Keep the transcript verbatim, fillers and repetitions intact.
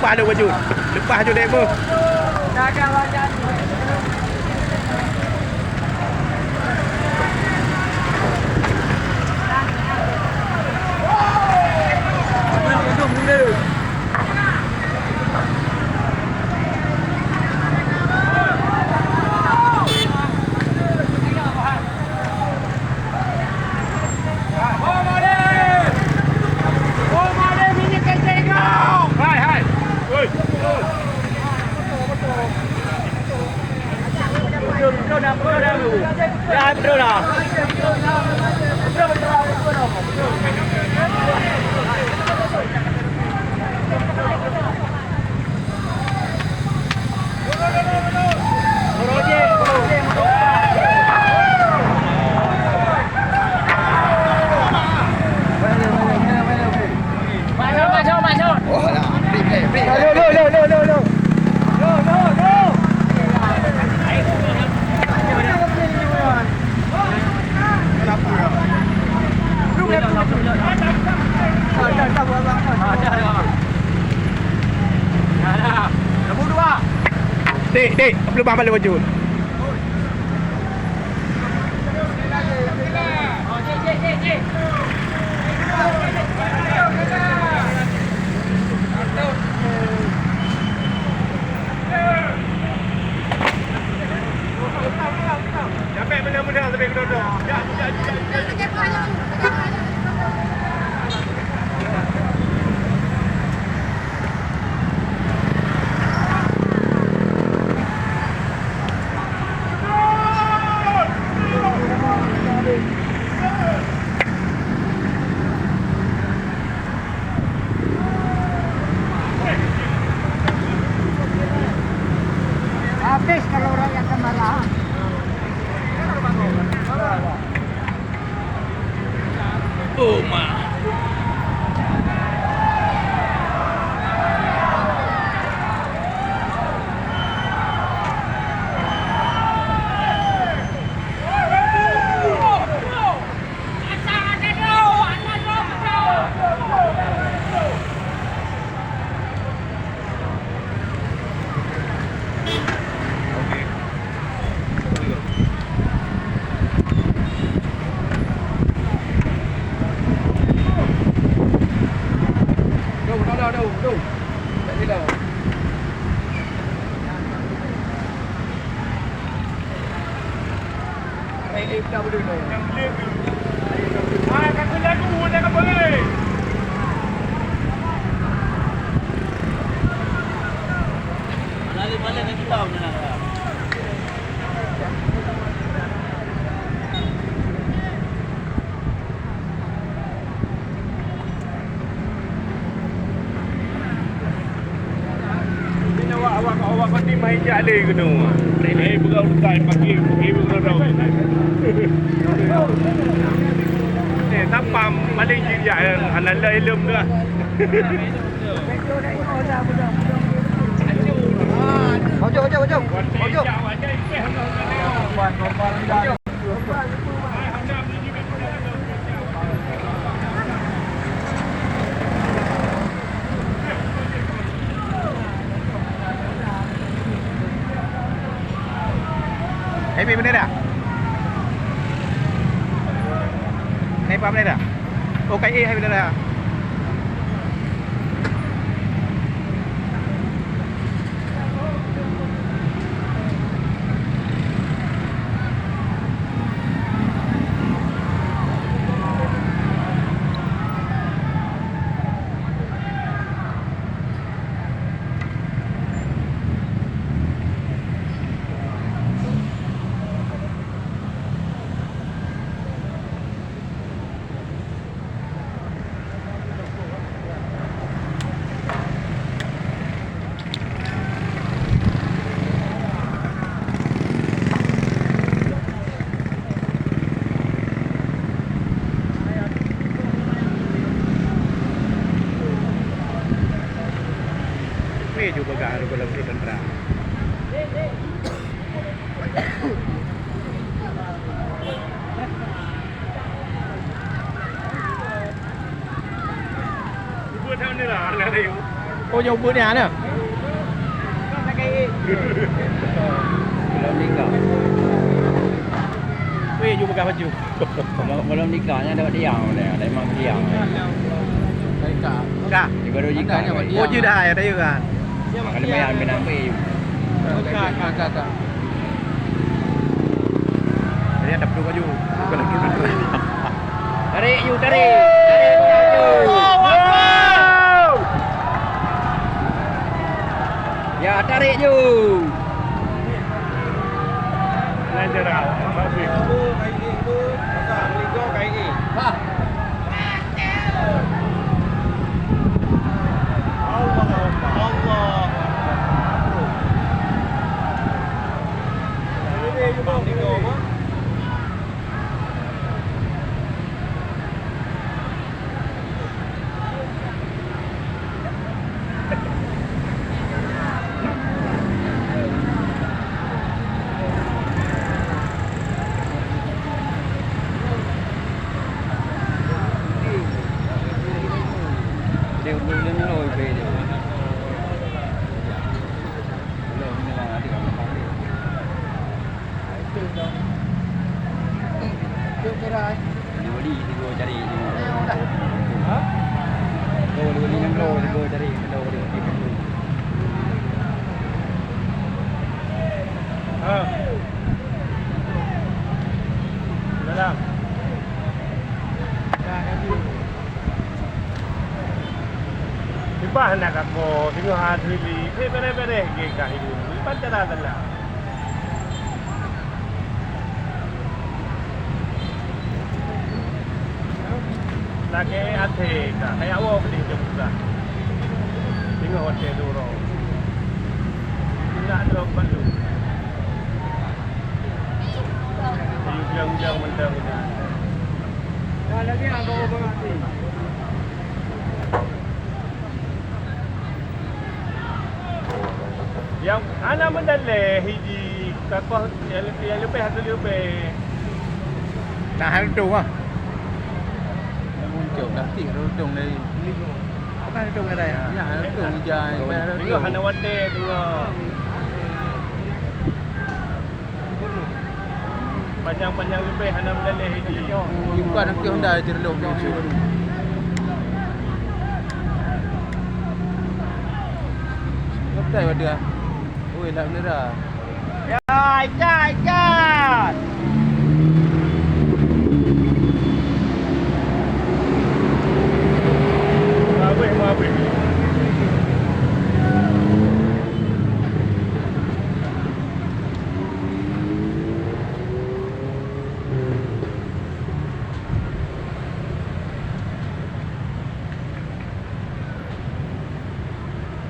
Leupah lé baju. Leupah baju dek mu. Dek, dek, apa leupah balik baju? Habis kalau rakyat kemarahan. Oh, ma. Awak, awak, awak pasti main jak lé keunoe. Eh, peugah urusan pagi, pagi peugah dah. Eh, sampam paling jijak, eh, hana lé ilum dah. Ojok, ojok, ojok. Ojok. Hai, bendera. Hai, apa bendera? Oh, kai eh, hai, bendera. Mé ju peugah rot gohlom trok teuntara. Buat hal ni lah, anak dia. Oh, jauh beut nyan. Belum nikah. Weh, jauh peugah baju. Belum, belum nikah, nyan dapat diam dah, dah memang diam. Ka. Ka. Di baru jika. Oh, jeuet dah, ya, dah, ya, kan. Kalau main, main ambil. Ka, ka, ka. Jadi ada perlu baju. Bukan lagi. Tarik, you, tarik. Tarik, you. Allahu Akbar. Ya, tarik, you. Nah, jarak. Bagus. Bah. Wali-wali sigoe cari. Ha? Wali-wali nyang bloe sigoe cari. Ha. Dalam. Ibah nak kako, singoh hati li, bere-bere ge ka hidup. Iban cara telah. Lagèe athé ka, kaya woe beli jeuem ka. Singoh watèe durong. Ingat droe balu. Ayu bilang-bilang mantong ina. Wah, lagi abang-abang hati. Nyang hana meudaleh hiji kakoh nyang leubeh atau leubeh. Nah, hana dong ah. Muncul dah tih rodong dari. Bukan dong ada ya. Ya, hana dong hujan. Tengok hana watèe tengok. Panyang-panyang leubeh hana meudaleh hiji. Bukan aku hendak jerlok ni. Ngetai pada. Oi, nak bendera. Ya, Ica, Ica.